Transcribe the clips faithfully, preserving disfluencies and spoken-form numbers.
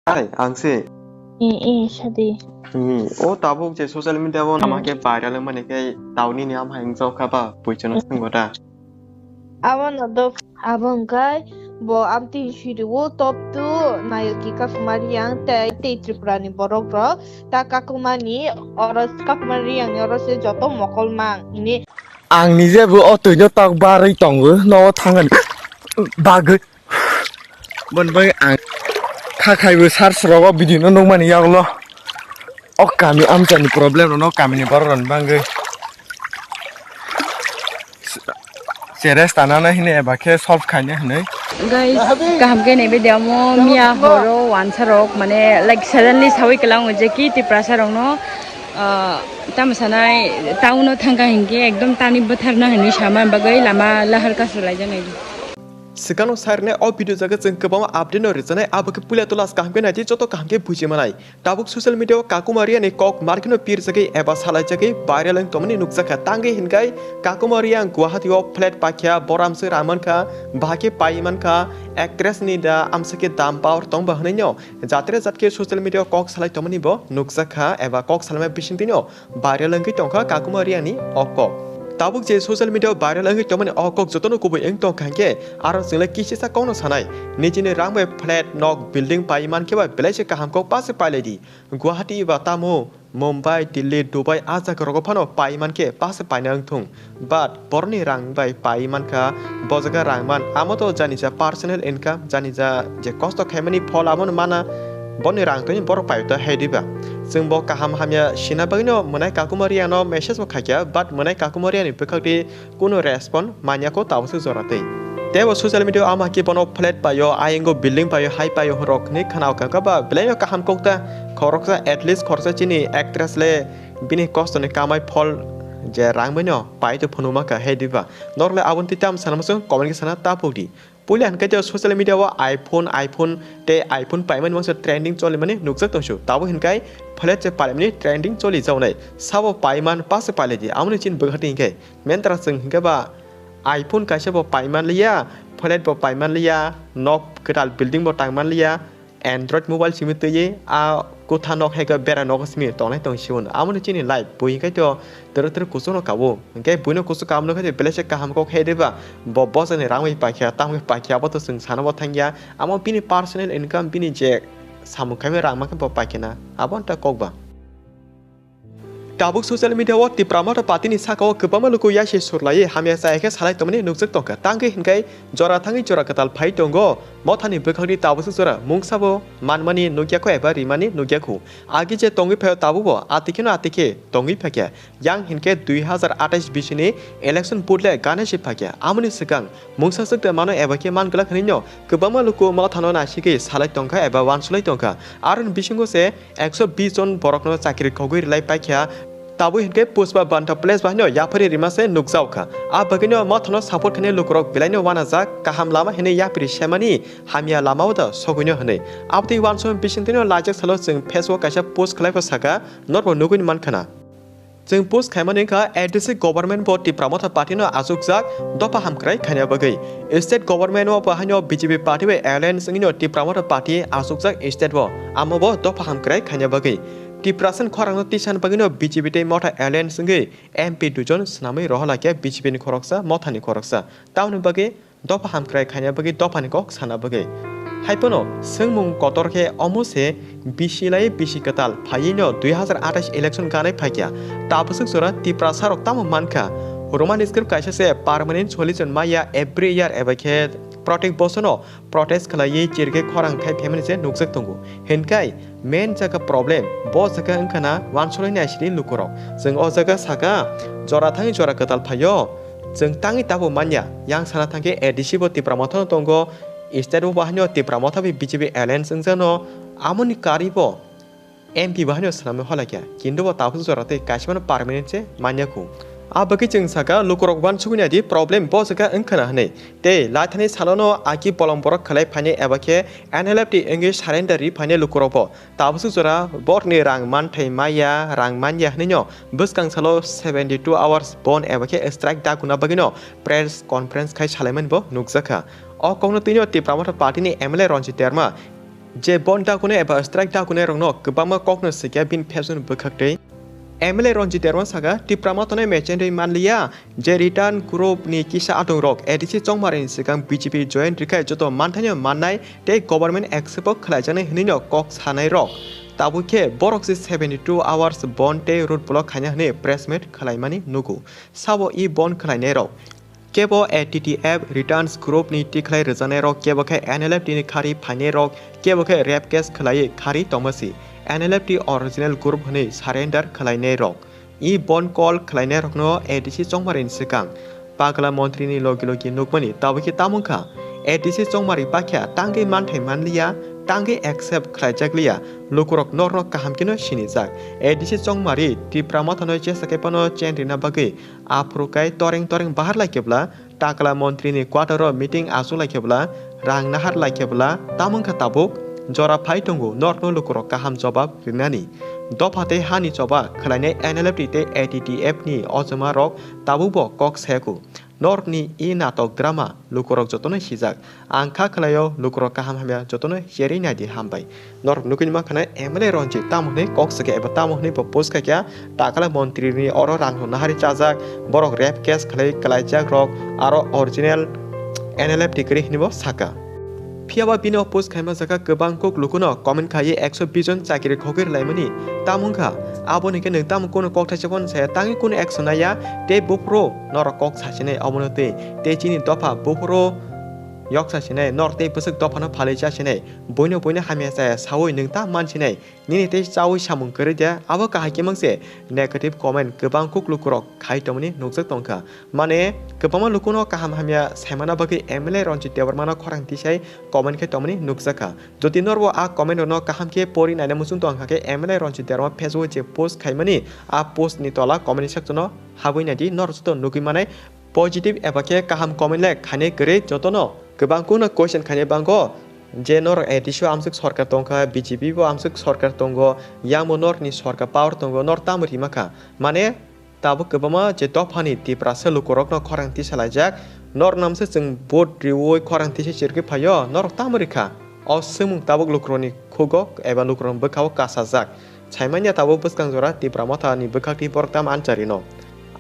Hai, ang se. Eh, eh, sadi. Hmm, o tabuk je social media o nama ke viral wngmani khe tauni ni amhai wngjakkha ba buichano swngbo da. Abono dok, abo wngkha bo amtwi siriwo top two nayoki Kakumari yang tei, tei Tripura ni borok rok ta Kakumani oro Kakumari yang ni oro se joto mokol mang ni. Ang nije bo o twi no tok barwi tongo no thangani bagwi. Bon bai ang kha khaibo sar srogo video no nukmani yagulo. O kami amchani problem rok no kami ni borok rok ni bagwi. Cheres tanana hini eba khe solve khaina hinwi. Guys, kaham khe naibe de amo miya horo wansa rok mane like suddenly sawi kelang je ki Tiprasa rok no, ah, tamo sanai town o thangkha hinkhe ekdom tani bwtharna hinwi sama bagwi lama lahar kasulaijak nai. Swkangno sairwnai o video jaga chwng kwbangma update no rwchanai, abo khe puila tulas kaham khe naidi joto kaham khe buji manai. Tabuk social media o Kakumari ni kok markino pirjagwi eba salaijagwi viral wng tongmani nukjakha. Tangwi hinkai Kakumari ang Guwahati o flat pakya boram se rang mankha, bahai khe pai mankha, actress ni da amsa khe dam power tongba hwnwi no jatre jat khe social media o kok salai tongmani bo nukjakha eba kok salaima bisingtwi no viral wngwi tongkha Kakumari ni o kok. Tabuk je social media o viral wngwi tongmani o kok jotono kubui wng tongkha hinkhe aro chwngle kisisa kokno sanai. Nijini rang bai flat, nok, building pai mankhe ba belai se kaham kok pase pailai di. Guwahati ba tamo Mumbai, Delhi, Dubai a jaga rogo phano pai mankhe pase paina wngthung. But boroni rang bai pai mankha, bo jaga rang man, amo to jani ja personal income, jani ja je kosto khaimani phol abono mana, boni rang twi borok pai to hai diba. Chwng bo kaham hamya sina bagwino mwnai Kakumari ano message bo khaikha, but mwnai Kakumari ani bwkhak di kuno respond manya ko tabuk se jora twi. Tebo social media o ama ki bono flat paio, ayingo building paio, hai paio rok ni khana kha ba belai no kaham kok ta khoroksa, at least khoroksa chini actress le bini kosto ni kamai phol je rang bai no pai to phunuma kha hai diba. Norok le aboni twi tam sana muchung comment khe sana tapuk di. Puila hinkhe tei social media o iPhone, iPhone tei iPhone paimani mangsa trending cholimani nukjak tongsu. Tabuk hinkai flat se paimani trending choli jaunai. Sabo paiman pase pailai di. Amoni chin bwkhati hinkhe. Mentara chwng hinkhe ba iPhone kaisa bo paiman liya, flat bo paiman liya, nok kwtal building bo tangman liya, Android mobile simi twiwi a kutha nok hai khe bera nogo simi tongnai tong si hwn. Amoni chini life bui hinkhe to twrwk twrwk kuchukno kabo. Hinkhe buino kuchuk kamno khe belai se kaham kok hai diba. Bo bosani rang bai paikha, tamo khe paikha, abo to chwng sana bo thangya. Amo bini personal income, bini je samung khaimani rang ma khe bo paikha na. Abo wngkha kok ba. Tabuk social media o Tipra Motha Party ni saka o kwbangma luku yaisi surlaiwi hamya chaya khe salai tongmani nukjak tongkha. Tangwi hinkai jora thangwi jora kwtal phai tongo. Mothani bwkhakni tabuksa jora mungsa bo manmani nukya kho eba rimani nukya kho. Agi je tongwi phaio tabuk bo ati kheno ati khe tongwi phaikha. Yang hinkhe dui hazar atais bisini election vote le gana se phaikha. Amoni swkang mungsa swk de mano eba khe man glak hinwi no kwbangma luku mothano naisigwi salai tongkha eba uansulai tongkha. Aroni bisingo se ekso bis jon borokno chakri khogwi rwlai paikha. Tabuk hinkhe Pushpa Banta Palace bahino yaphari rima se nukjaokha. A bagwino mothano support khainai lukurok belaino uanajak, kaham lama hinwi yaphari semani hamya lamao da sogwino hinwi. Abotwi uansukmani bisingtwino laijak salo chwng Facebook kaisa post khlai pho saka, norbo nugwi mankha na. Chwng post khaimani wngkha A D C government bo Tipra Motha Party no achukjak dopha hamkrai khaina bagwi. State government o bo haino B J P party bai alliance wngwino Tipra Motha Party achukjak state o, amo bo dopha hamkrai khaina bagwi. Tiprasa ni khorang no tisan bagwino B J P tei Motha alliance wngwi M P duijon swnamwi rohorlai khe B J P ni khoroksa, Motha ni khoroksa. Tamoni bagwi dopha hamkrai khaina bagwi dophani kok sana bagwi. Haiphano swngmung kotor khe omo se bisi lai bisi kwtal phaiyino dui hazar atais election ganai phaikha. Tabaswk jora Tiprasa rok tamo mankha. Roman script kaisa se permanent solution maya every year eba khe protek bosono protest khlaiwi chirkhe khorang khai phaimani se nukjak tongo. Hinkai main jaga problem bo jaga wngkha na uansolai naisidi lukurok. Chwng o jaga saka jora thangwi jora kwtal phaio. Chwng tangwi tabuk manya, yang sana thangkhe A D C bo Tipra Motha no tongo, state bo bahaino Tipra Motha bai B J P alliance wngjano, amoni karwi bo M P bahaino swnamwi holaikha, kintu bo tabuk jora tei kaisa phano permanent se manya khu. A bagwi chwng saka lukurok uansugwi naidi problem bo jaga wngkhana hwnwi. Tei laithani salono aki bolong borok khlai phainai eba khe N L F T wngwi surrender ri phainai lukurok bo. Tabaswk jora borokni rang manthai maya, rang manya hwnwino bwskang salo seventy two hours bon eba khe strike da kuna bagwino press conference khai salaimani bo nukjakha. O kokno twino Tipra Motha Party ni M L A Ranjit Debbarma Je bon dakunai eba strike dakunairokno kwbangma kokno swikya bini phesuni bwkhaktwi. M L A Ranjit Debbarma saka, Tipra Motha no mechenwi manliya, je return group ni kisa atongrok A D C chongmari ni swkang B J P join rwkhe joto manthaino mannai tei government accept o khlaijaknai hwnwino kok sanairok. Tabuk khe borok se seventy two hours bon tei road block khaina hwnwi press meet khlaimani nugo. Sabo e bon khlainairok. Kebo A T T F returns group ni tikhlai rwjanairok, kebo khe N L F T ni khari phainairok, kebo khe rape case khlaiwi khari tongmasi N L F T original group hwnwi surrender khlainairok. E bon call khlainairokno A D C chongmari ni swkang Pagla montri ni logi logi nukmani tabukhe tamo wngkha. A D C chongmari pakha tangwi manthai manliya, tangwi accept khlaijakliya, lukurok norno kaham kheno sinijak. A D C chongmari Tipra Motha no jesa khe phano chen rina bagwi aphuru kai toreng toreng bahar lai khe bwla, Takla montri ni quarter o meeting achuk lai khe bwla, rang nahar lai khe bwla, tamo wngkha tabuk jora phai tongo norno lukurok kaham jobab rinani. Dopha tei hani choba khlainai N L F T tei A T T F ni ojoma rok tabuk bo kok sayaku. Norni e natok drama lukurok jotono sijak. Ang kha khlaio lukurok kaham hamya jotono cherwi naidi hambai. Norok nugwi mankha na M L A Ranjit tamo hwnwi kok swkha eba tamo hwnwi bo post khaikha, takla montri ni oro rang rok nahari chajak, borok rape case khlai kwlaijak rok aro original N L F T kwrwi hwnwi bo saka. Phiya ba bini o post khaima jaka kwbang kuk lukuno comment khaiwi ekso bish jon chakiri khogwi rwlaimani tamo wngkha. Abo hwnkhe nwng tamo kunu kok thaisa phano saya tangwi kunu action naiya tei buphuru norok kok sasinai omono twi tei chini dopha buphuru yoksa sinai nor tei bwswk dophano phalwi cha sinai. Buino buino hamya chaya sawi nwng ta mansinai, nini tei chawi samung kwrwi de, abo kahai khe mangse negative comment kwbang kuk lukurok khai tongmani nukjak tongkha. Mane, kwbangma lukuno kaham hamya saimana bagwi M L A Ranjit Debbarmano khorang tisai comment khe tongmani nukjakha. Jodi norbo a comment rokno kaham khe pori naina muchung tong kha khe M L A Ranjit Debbarma Facebook je post khaimani, a post ni tola comment section o habwi naidi, norok joto nugwi manai. Positive eba khe kaham comment le khainai kwrwi jotono. Kwbang kukno question khainai bango je norok A D C o amswk sorkar tongkha, B J P bo amswk sorkar tongo, yangbo norokni sorkar power tongo, norok tamo rima kha? Mane tabuk kwbangma je dophani Tiprasa lukurokno khorang tisalaijak, norok namse chwng vote riwi khorang tisa chirgwi phaio, norok tamo rikha? O swngmung tabuk lukurokni khugo eba lukurokni bwkhao kasajak. Saimanya tabuk bwskang jora Tipra Motha ni bwkhak twi borok tamo anchari no.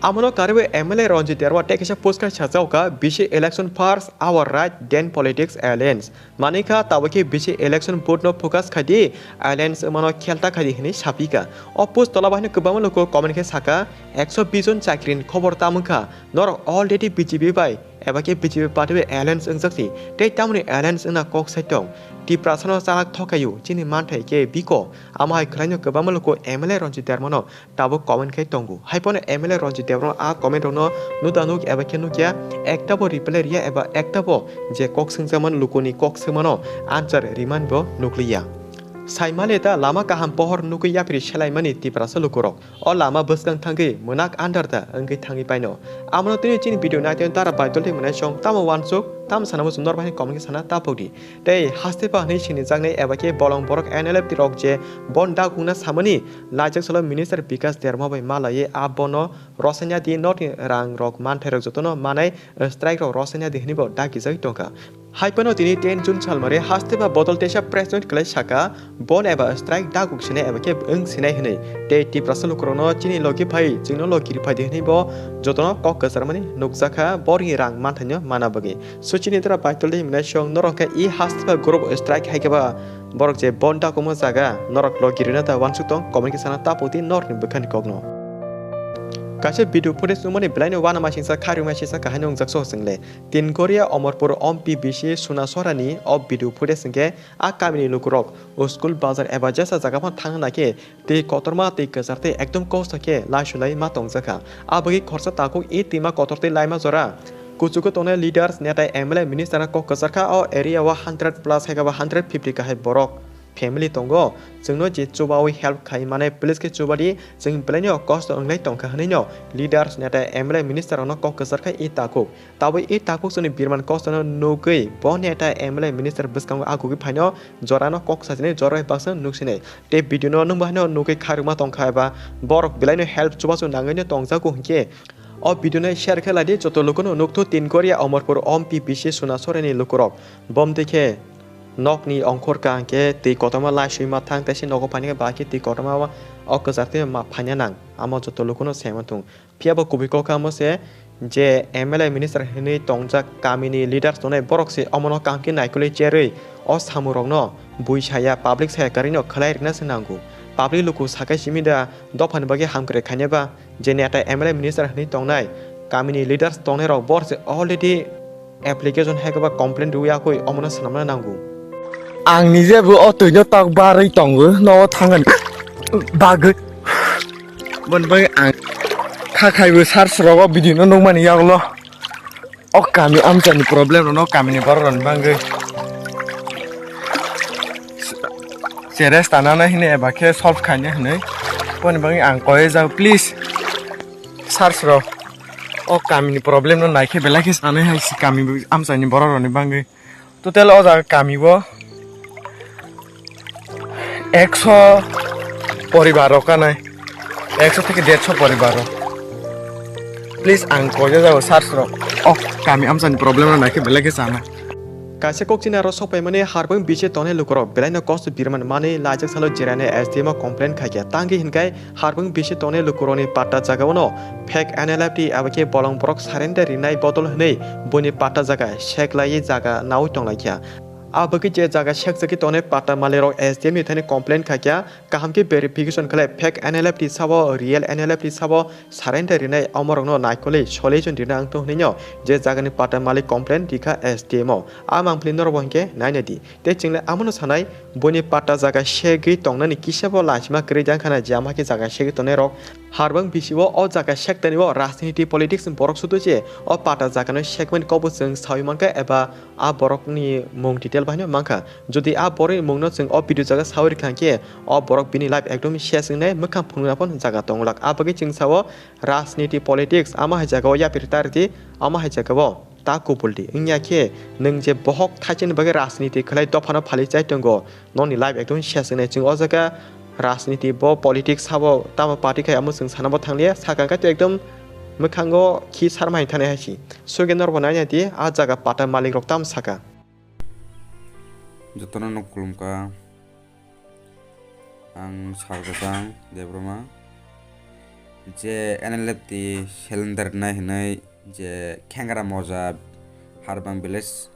Amono karwi M L A Ranjit Debbarma tei kaisa post khai sajagokha, B C election first, our right, then politics alliance. Manwi kha tabuk khe B C election vote no focus khai di, alliance wngmano khelta khai di hwnwi saphi kha. O post tola bahai no kwbangma luku comment khe saka, ekso bish jon chakri ni khobor tamo wngkha, norok already B J P bai eba khe B J P party bai alliance wngjak si, tei tamoni alliance wngna kok sai tong? Tiprasa no chalak thokaio, chini manthai khe biko. Amo hai khwlaino kwbangma luku M L A Ranjit Debbarma no tabuk comment khai tongo. Hai phano M L A Ranjit Debbarma a comment rokno nuda nuk eba khe nukya, ekta bo reply riya eba ekta bo je kok swngjakmani lukuni kok swngmano answer rimani bo nukliya. Saimale ta lama kaham pohor nugwi yapri selaimani Tiprasa lukurok. O lama bwskang thangwi mwnak andar da wngwi thangwi paino. Amono tini chini video naitwi dara baitol tei mwnaisong tamo wansuk, tamo sana muchung norok bahai comment khe sana tapok di. Tei haste ba hwnwi sinijaknai eba khe bolong borok N L F T rok je bon dagungna samani laijak salo Minister Bikas Debbarma bai malaiwi a bono rosanya di, norni rang rok manthai rok jotono manai strike rok rosanya di hwnwi bo dagijagwi tongkha. Hai phano tini ten June salmari haste ba bodol teisa press meet khlai saka, bon eba strike daguk sinai eba khe wng sinai hwnwi. Tei Tiprasa lukurokno chini logi phai, chwngno logi rw phai di hwnwi bo jotono kok kwcharmani nukjakha, borni rang manthaino mana bagwi. Suchini dara baitol di hwnwi song norok khe e haste ba group strike hai khe ba borok je bon dakumo jaga norok logi rwna ta wansuk tong, comment khe sana tapuk di norokni bwkhani kokno. Kaisa video footage nukmani belaino uanamasingcha khairokmasingcha kahai nungjak soh chwngle. Tin Goria Omorpur om P B C Sunasora ni o video footage hwnkhe a kamini lukurok school, bazar eba jesa jaga phano thangna khe twi kotorma twi kwchar tei ekdom kosto khe laisulai ma tongjakha. A bagwi khorsa takhuk e twima kotor tei laima jora kuchugo tongnai leaders, neta, M L A, minister kok kwchar kha. O area o hundred plus hai khe ba hundred fifty kahai borok family tongo. Chwngno je chubawi help khai mane please khe chuba di, chwng belaino kosto wnglai tongkha hwnwi no leaders, neta, M L A, minister rokno kok kwchar kha e takhuk. Tabwi e takhuk chwngni birman kosto no nugwi bo neta, M L A, minister bwskango agugwi phaino jorano kok sajinai, jora bai baksa nuksinai. Tei video no nwng bo haino nugwi khairokma tongkha eba borok belaino help chubachu nangwino tongjago hwnkhe o video no share khe lai di, joto lukuno nukthuk Tin Goria Omorpur om P B C Sunasora ni lukurok. Bom twi khe Nokni ongkhor kaham khe twi kotorma lai swi ma thang, tei se nogo phaini khe bahai khe twi kotorma o kwchar twi ma phaina nang, amo joto lukuno se ma thung. Phiya bo kubui kok kha amo se je M L A minister hinwi tongjak kamini leaders tongnai borok se omono kaham khe naikolwi cherwi o samung rokno bui saya public saya kwrwino khwlai rwna se nango. Public luku sakai simi da dophani bagwi hamkrai khainai ba je neta M L A minister hinwi tongnai kamini leaders tongnai rok bor se already application hai ba complaint rwya koi omono swnamna nango. Ang nije bo o twino tok barwi tongo, nogo thangani bagwi. Bon bai ang kha khaibo search rogo video no nukmani yagulo. O kami amchani problem no kamini borok rok bangwi. Cheres tanana hini eba khe solve khaina hinwi. Boni bagwi ang koi jao, please. Search rok. O kamini problem no naikhe belai khe sanai hai si kami amchani borok rokni bangwi. Total o jaga kami o ekso poribar rok kanai. Ekso theke derso poribar rok. Please ang koi jao search rok. O kami amchani problem no naikhe belai khe sana. Kaisa kokchini aro sokpaimani harbwng bisi tongnai lukurok belaino kosto birman mani laijak salo jirani S D M o complain khaikha. Tangwi hinkai harbwng bisi tongnai lukurokni patta jagao no fake N L F T abo khe bolong borok surrender rinai bodol hwnwi buini patta jaga seklaiwi jaga naui tonglaikha. Abo khe je jaga sekjagwi tongnai patta malikrok S D M ni thani complain khaikha, kaham khe verification khlai fake N L F T sabo real N L F T sabo surrender rinai omorokno naikolwi solution rina wngtong hwnwi no je jagani patta malik complain rikha S D M o. A mangpili norok bo hinkhe naina di. Tei chwng le amono sanai, buini patta jaga segwi tongnani kisa bo lachima kwrwi jang khana je ama khe jaga segwi tongnai rok. Harbwng bisi o, o jaga sektani o rajniti politics borok sudu je o patta jaga no segmani kok bo chwng saui mankha eba a borok ni mung detail bai no mankha. Jodi a borok ni mung no chwng o video jaga saui rikha khe o borok bini life ekdom ses wngnai mwkhang phunukna phano jaga tongwlak. A bagwi chwng sao rajniti politics ama hai jaga o yapri tardi ama hai jaga o. Ta kubul di, wngya khe nwng je bohok thaisani bagwi rajniti khlai dophano phali chai tongo, nokni life ekdom ses wngnai. Chwng o jaga rajniti bo politics sabo tamo party khai amo chwng sana bo thangliya, sakang kaitor ekdom mwkhango khi sarma hai thani hai si. Sugwi norok bo naina di, a jaga patta malik rok tamo saka. Jotono no khulumkha. Ang Sar Kwchang Debbarma, je N L F T cylinder nai hinwi je Khengra Moja Harbang Village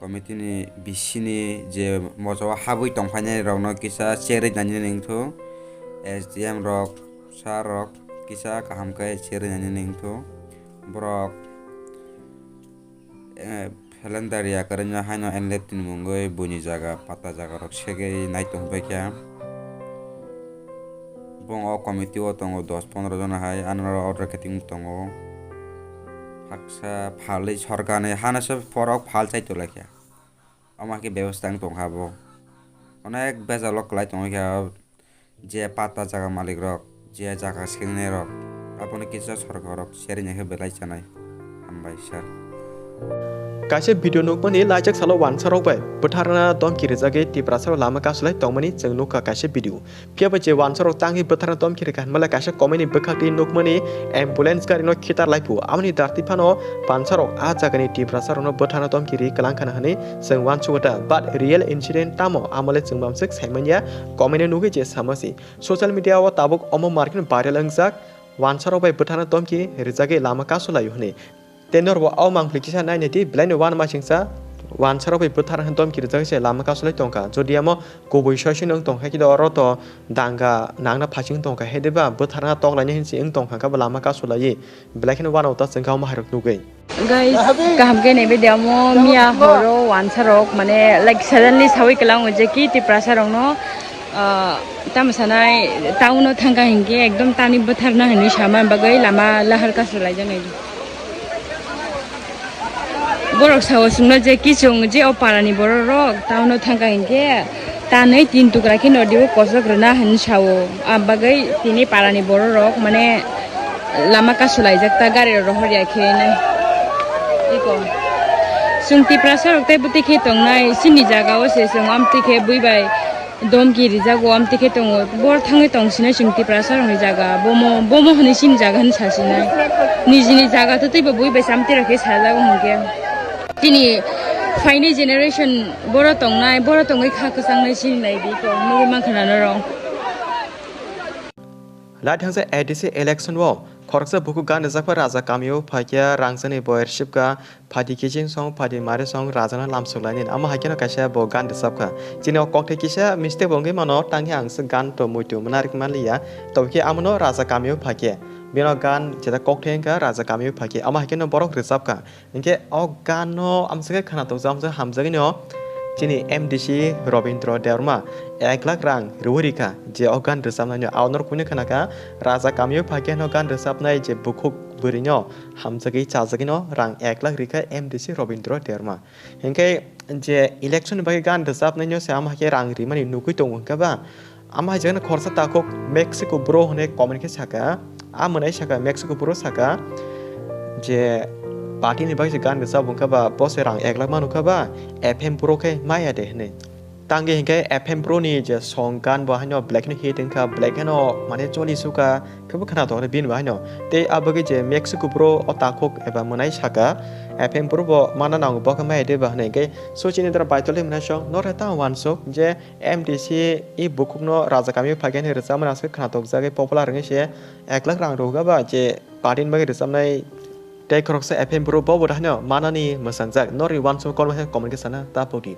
Committee ni bisini je moja o habwi tongphainai rokno kisa cherwi nani nengthu, S D M rok, sir rok kisa kaham khe cherwi nani nengthu. Borok, eh, Calendar ya kwrwngya haino N L F T ni mungwi buini jaga pata jaga rok segwi nai tongbaikha. Bong o committee o tongo dos pondro jona hai, ano order khe tingwi tongo. Haksa phalwi sorkarni hano se phorok phal chai tonglaikha. Omo khe bebostha wng tongkha bo. Onek bejalo kwlai tongkha. Je pata jaga malik rok, je jaga sengnairok, abono kisa sorkar rok seri nai khe belai chanai. Hambai sir. Kaisa video nukmani laijak salo wansarok bai bwtharna domki rijagwi Tiprasa lama kasulai tongmani chwng nukha kaisa video. Phiya bai je wansarok tangwi bwtharna domki rikha hinmale kaisa comment ni bwkhak twi nukmani ambulance gari no khitar laipu. Amoni darti phano wansarok a jagani Tiprasa rokno bwtharna domki ri kwlang khana hinwi chwng wansukha ta. But real incident tamo amole chwng bamswk saimanya comment o nugwi je samasi. Social media o tabuk omo market viral wngjak, wansarok bai bwtharna domki rijagwi lama kasu laio hwnwi. Tei norbo o mangpili kisa nainai di, belaino uanama singsa wansarok bai bwtharna domki rijagwi se lama kasu lai tongkha. Jodi amo kubui soisoi wng tongkha khe oro to danga nangna phasing tongkha, hede ba bwtharna toklainai hinwi se wng tongkha khe bo lama kasu laiwi belai kheno uanao ta chwngkha omo hairok nugwi. Guys, kaham khe naibe de amo miya horo wansarok mane like suddenly sawi kwlango je ki Tiprasa rokno, ah, tamo sanai town o thangkha hinkhe ekdom tani bwtharna hinwi sama bagwi lama lahar kasu laijaknai. Borok sao chwngno je kichung je o parani borok rok town o thangkha hinkhe tanwi tin tukra khe nodi o kosok rwna hinwi sao. Abagwi tini parani borok rok mane lama kasulaijak ta gari rok rohor ya khe nai. Iko. Chwng Tiprasa rok tei bwtwi khe tongnai chini jaga o se chwng amtwi khe bui bai domki rijak o amtwi khe tongo. Bor thangwi tong sinai chwng Tiprasa rokni jaga. Bomo, bomo hwnwi chini jaga hwnwi sa sinai. Nijini jaga to teibo bui bai chamtwi rok khe sajago hwnkhe. Chini Phaini generation boro tongnai, boro tongwi kha kwchangnai chini nai di ko, nugwi mankha na norok. Lai thangsa A D C election o khoroksa bukhuk gan rijak pha raja kamio phaikhe rangchakni boyer sipka phadi kiching song phadi mare song rajano lamsok lainani. Amo hai kheno kaisa bo gan rijak kha. Chini o kokthai kisa mistake bo wngwi mano, tangkhe ang se gan to muitu mwnarwk manliya. Tobokhe amono raja kamio phaikhe bino gan jeta kokthai wngkha raja kamio phaikhe. Amo hai kheno borok rijak kha. Hinkhe o gano amswkhe khwnatok jam hamjagwino chini M D C Robindra Debbarma ek lakh rang rwi rikha je o gan rwchapnaino. Aonor kune khwnakha raja kamio phaikhe no gan rwchapnai je bukhuk bwrwino hamjagwi chajagwino rang ek lakh rikha M D C Robindra Debbarma. Hinkhe je election ni bagwi gan rwchapnaino se amo hai khe rang rimani nugwi tongo hinkhe ba Amo hai jagano khoroksa takhuk Mexico bro hwnwi comment khe saka. A mwnai saka Mexico bro saka je party ni bagwi se gan rwchap wngkha ba bo se rang ek lakh manu kha ba F M bro khe maya de hwnwi. Tangwi hinkhe F M bro ni je song gan bo haino black no hit wngkha, black no mane choli suka khe bo khwnatok bini bo haino. Tei a bagwi je Mexico bro o takhuk eba mwnai saka F M bro bo mana nango bo khe maya de ba hwnwi. Hinkhe so chini dara baitolwi mwnai song nor he ta wansuk je M D C i bukhukno raja kamio phaikhe hinwi rwchapmani aswk khwnatok jagwi popular wngwi se ek lakh rang rwkha ba je party ni bagwi rwchapnai tei khoroksa F M bro bo bo haino manani mwsangjak. Nori wansuk comment khe sana ta pokdi.